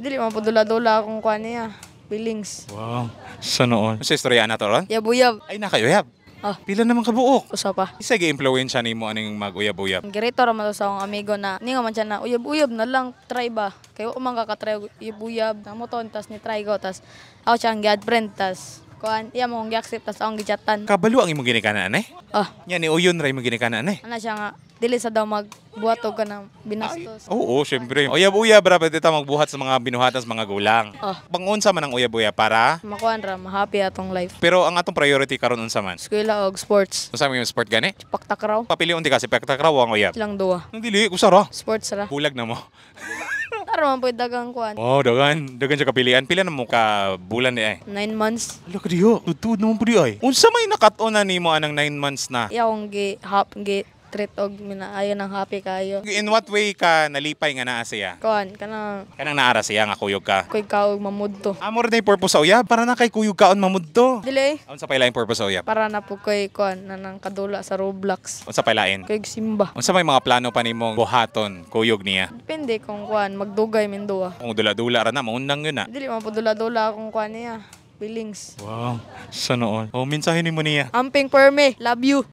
Dili man po dula-dula akong kuan niya. Feelings. Wow. Sa noon. Sa istorya na to ron? Yab-uyab. Ay, nakayuyab. Ah. Pila naman kabuok? Usa pa. Isa gi-influensya nimo aning mag-uyab-uyab? Girito ra man to sa akong amigo na ningo man siya na uyab-uyab na lang, try ba. Kay wa man kakatry og uyab-uyab. Namo to, tas ni try ko, tas ako siya ang gi-add friend, tas kuan iya mo akong gi-accept, tas akong gichatan. Kabalo ang imong ginikanan eh? Ah. Nya ni uyon ra imong ginikanan eh. Ana siya nga dili sa daw magbuhat og kanang binastos. Oo, syempre. Uyab-uyab ra pwede ta magbuhat sa mga binuhatan sa mga gulang. Ah. Pangunsa man ang uyab-uyab para? Makuan ra, ma-happy atong life. Pero ang atong priority karon unsa man? Eskwela og sports. Unsa man yung sport gani? Sepak takraw. Papilion ti ka, sepak takraw o ang uyab? Silang duwa. Nang dili, usa ra. Sports ra. Bulag na mo. Tara man pud dagang kuan. Oh, dagan. Dagan siya kapilian. Pila na mo ka bulan di ay? 9 months. Ala ka diyo. Tutud naman po di ay. Unsa may nakat-on na nimo anang 9 months na? Iya akong gi hap gi treat og minaayo ng happy kayo. In what way ka nalipay nga naa siya? Kuan kanang Kanang naara siya nga kuyog ka? Kuy kaog mamudto. Amor na yung purpose sa uyab para na kay kuyog kaon mamudto. Dili. Unsa pa ilaing purpose sa uyab? Para na po koy kuan na nang kadula sa Roblox. Unsa pa ilain? Koy simba. Unsa may mga plano pa nimong buhaton kuyog niya? Depende kung kuan magdugay min duwa. Kung dula-dula ra na, maunang yun na. Dili man po dula-dula akong kuan niya. Feelings. Wow, sa noon. Oh, mensahe nimo niya. Amping perme, love you.